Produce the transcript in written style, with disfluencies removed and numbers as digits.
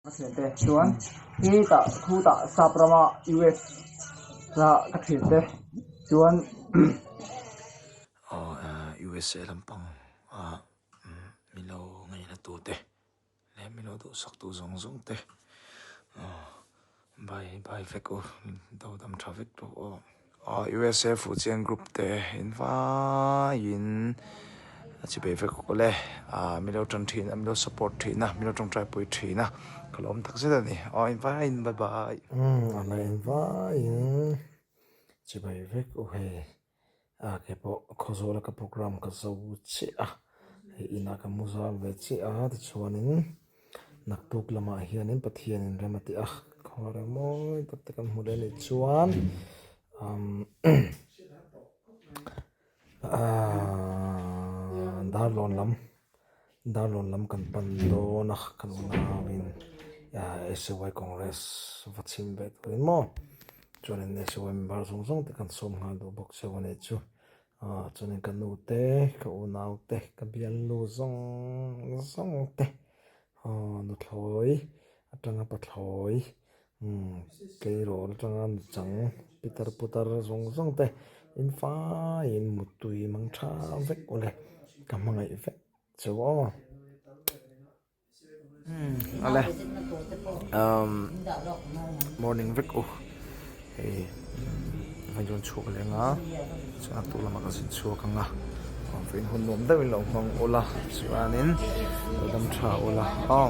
Ka thiante chuan khitah khutah sap rama US la ka thiante chuan Aw USA lampang ah milo ngaihna tute leh milo duhsak tu zawng zawng te bye bye vek u do dam tha vek tawh aw. Aw USA Fuhchian group te in vaiin a chi bei vek awk le ah min lo tan thin a min lo support thin a min lo tawngtai pui thin a ka lawm tak zet a ni aw in vaiin bye bye. Umm a la in vaiin chi bei vek u hei a ke pawh khawzawl a ka program ka zo chiah a hei inah ka mu zal ve chiah a tichuanin Naktuk lamah hianin Pathianin rem a ti a, khaw reng mawi tak te kan hmu leh a nih chuan umm ahh darlawn lam darlawn lam kan pan dawn a kan unauin SAY Congress va chhim ve turin maw chuanin SAY member zawng zawng te kan sawm nghal duh bawk cheu a nih chu. Ah chuanin ka nu te ka unau te ka bialnu zawng zawng te aw nuthlawi atanga pathlawi umm tleirawl atanga nuchang pitar putar zawng zawng te in faiin muttui mang tha vek ule ka hmangaih vek cheu aw. Ale umm morning vek u hei vawi dawn chhuak leh anga chuan a tuk lamah ka zin chhuak anga vawiin hun nuam deuhin lo hmang ula chuanin lo dam tha ula aw.